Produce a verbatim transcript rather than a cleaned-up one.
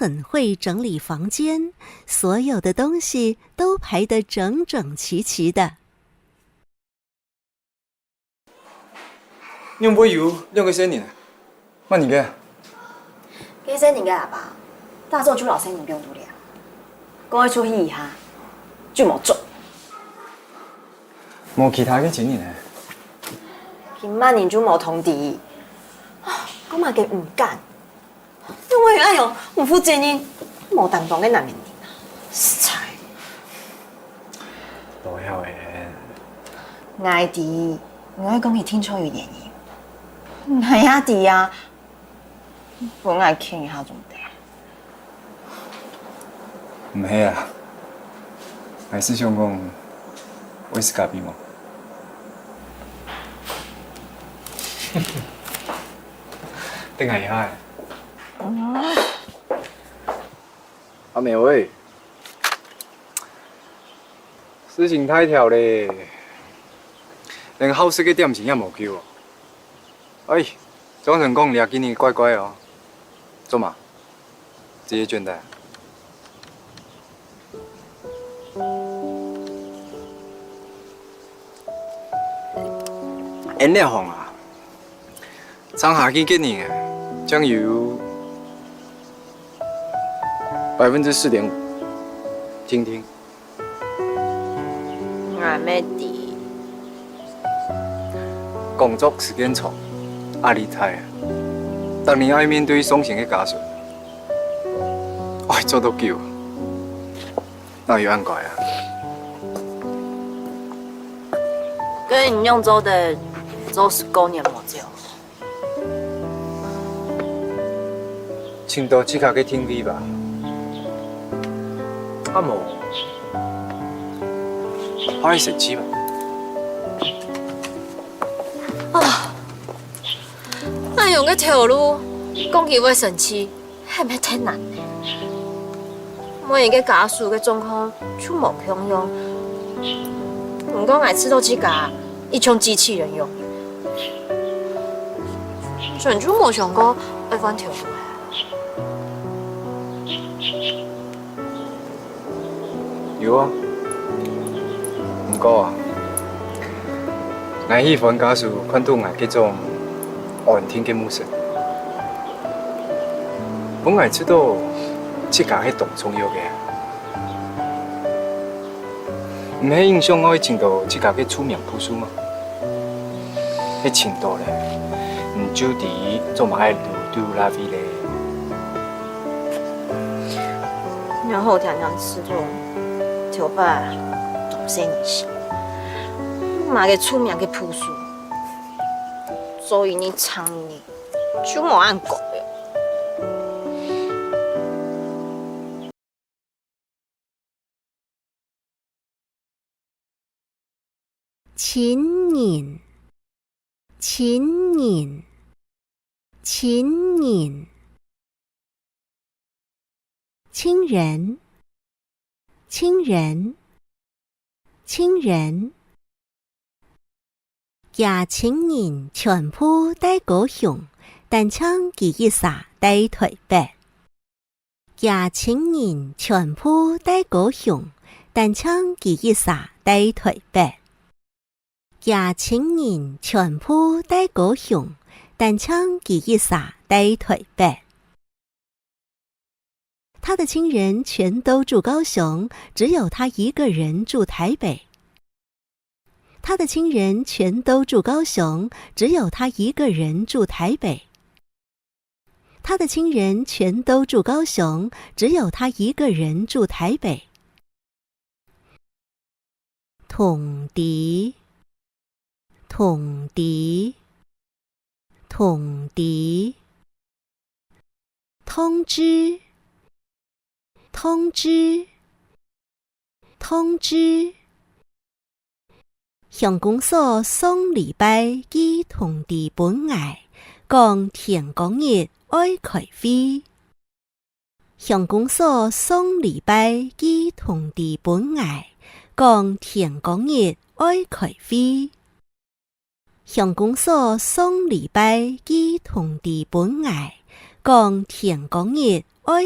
很會整理房間，所有的東西都排得整整齊齊的。仰會有兩個細人啊？麼人个啊？該細人个阿爸，打早就摎細人放在這，講愛出去一下，就無轉。無其他个親人呢？佢麼人就無通知。啊，講麼个毋敢。 仰會有恁樣毋負責任、無擔當个男人啊！實在。無曉得。𠊎知，𠊎講佢定著有原因。𠊎也知啊，分𠊎譴一下總得。毋係啊，𠊎係想講，會使加倍無？ 等𠊎一下仔。阿妹喂，事情大條咧，連好食个點心也無救哦。哎，張成講你今日怪怪哦，做麼？ 直接轉台。恁樣講啊，上下去个人啊，正有百分之四點五，聽聽。 𠊎乜知。工作時間長，壓力大，逐日愛面對傷心个家屬，愛做到久，哪有恁該啊？該你仰做得做十過年無走？ 尋到自家个定位吧。啊無，愛生趣吧。啊，恁樣个頭路，講佢會生趣， 係毋係忒難呢？每一個家屬个狀況就無共樣，毋過𠊎試著自家一像機器人樣，全就無想過愛換頭路。 有啊，毋過啊，𠊎喜歡家屬看著𠊎這種安定个目神，分𠊎知著自家係當重要个啊。毋係應想愛尋著自家个出名步數嗎？ 係尋著咧，你就知做麼个愛擼擼垃圾咧。然後天天試著頭擺當細人時，麼个出名个步數，做一日長一日，就無恁高了。 親人，親人，親人。親人，親人，親人。厥親人全部在高雄，單淨佢一儕在臺北。 厥親人全部在高雄，單淨佢一儕在臺北。厥親人全部在高雄，單淨佢一儕在臺北。他的親人全都住高雄，只有他一個人住臺北。 他的親人全都住高雄，只有他一個人住臺北。他的親人全都住高雄，只有他一個人住臺北。通知，通知， 通知，通知，通知，通知。鄉公所上禮拜寄通知分𠊎，講天光日愛開會。 鄉公所上禮拜寄通知分𠊎，講天光日愛開會。鄉公所上禮拜寄通知分𠊎，講天光日